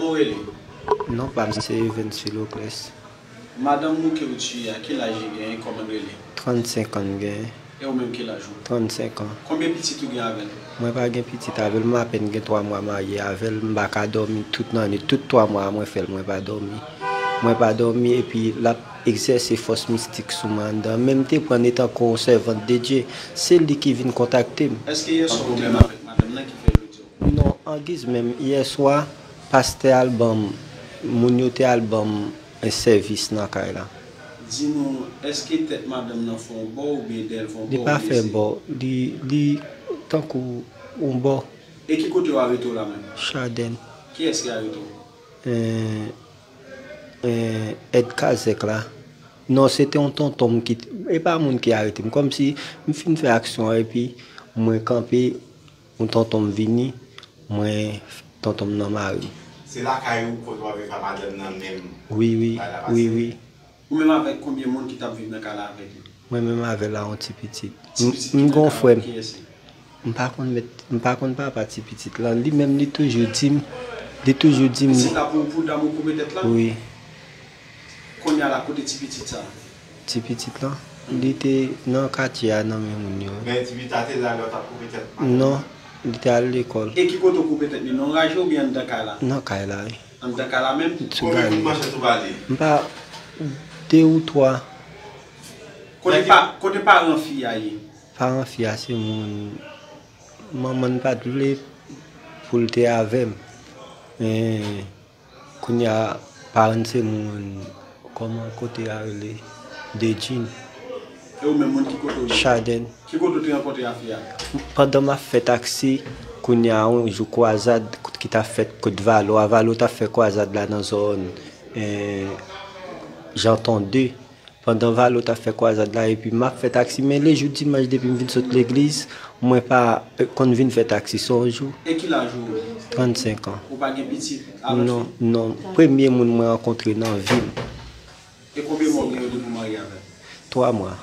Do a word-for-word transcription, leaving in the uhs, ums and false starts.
Ou rele? Non pa m se Evens Philoclès. Madanm ou ke ou tiye a, ki laj li genyen, kòman l rele? Trannsenk an l genyen. E ou menm, ki laj ou? Trannsenk an. Konbyen pitit ou gen avè l? Mwen pa gen pitit avè l, m apèn gen twa mwa marye avè l, m pa ka dòmi tout nannuit, tout twa mwa a mwen fè l, mwen pa dòmi. Mwen pa dòmi, epi l ap egzèse fòs mistik sou mwen anndan. Men m te pran l etankou yon sèvant de Dye. Se li ki vin kontakte m. Èske yèswa ou menm avèk madanm nan ki fè yo di w? Non, angiz menm, yèswa, pastè al ban m, moun yo te al ban m yon sèvis nan kay la. Di nou, èske tèt madanm nan fè yon bò oubyen dèyè l fè yon bò? Li pa fè bò, li, li tankou yon bò. E ki kote yo arete w la menm? Chadèn. Kiyès ki arete w? Eh, eh, èd kazèk la. Non, se te yon tonton m ki, e pa moun ki arete m. Kòmsi m fin fè aksyon an epi mwen kanpe, yon tonton m vini, mwen, tonton m nan mari m. Se lakay ou kote w ap viv a madanm nan menm? Wi, wi, wi, wi. Ou menm avèk konbyen moun ki t ap viv nan kay la avèk li? Mwen menm avè l a yon ti pitit. M gen yon frè m. M pa konn mèt, m pa konn papa ti pitit lan. Li menm li toujou di m, li toujou di m. Se ta pou, pou dam ou koupe tèt la? Wi. Kounye a la, kote ti pitit sa? Ti pitit lan, li te nan katye a nan men moun yo. Men ti pitit la te la lè w t ap koupe tèt madanm? Non, li te al lekòl. E ki kote w koupe tèt li? Nan raje oubyen anndan kay la? Nan kay la, wi. Anndan kay la menm? Sou galè. Konbyen kout manchèt ou ba li? M pa, de ou twa. Kote pa, kote paran fi a ye? Paran fi a se moun, manman l pa t vle pou l te avè m. Men kounye a, paran l se moun, kòman kote a rele? Dedjin. E ou menm, moun ki kote w ye? Chadèn. Ki kote w te rankontre a fi a? Pandan m ap fè taksi, kounye a, yon jou kwazad ki t ap fèt kot Valo a, Valo t ap fè kwazad la nan zòn, eh, Janton de. Pandan Valo t ap fè kwazad la, epi m ap fè taksi, men lejou dimanch, depi m vin sot legliz, mwen pa, eh, konn vin fè taksi, se yon jou. E ki laj ou? Trannsenk an. Ou pa gen pitit avèk fi? Non, non. Premye moun mwen rankontre nan vi m. E konbyen mwa w gen depi w marye avè l? Twa mwa.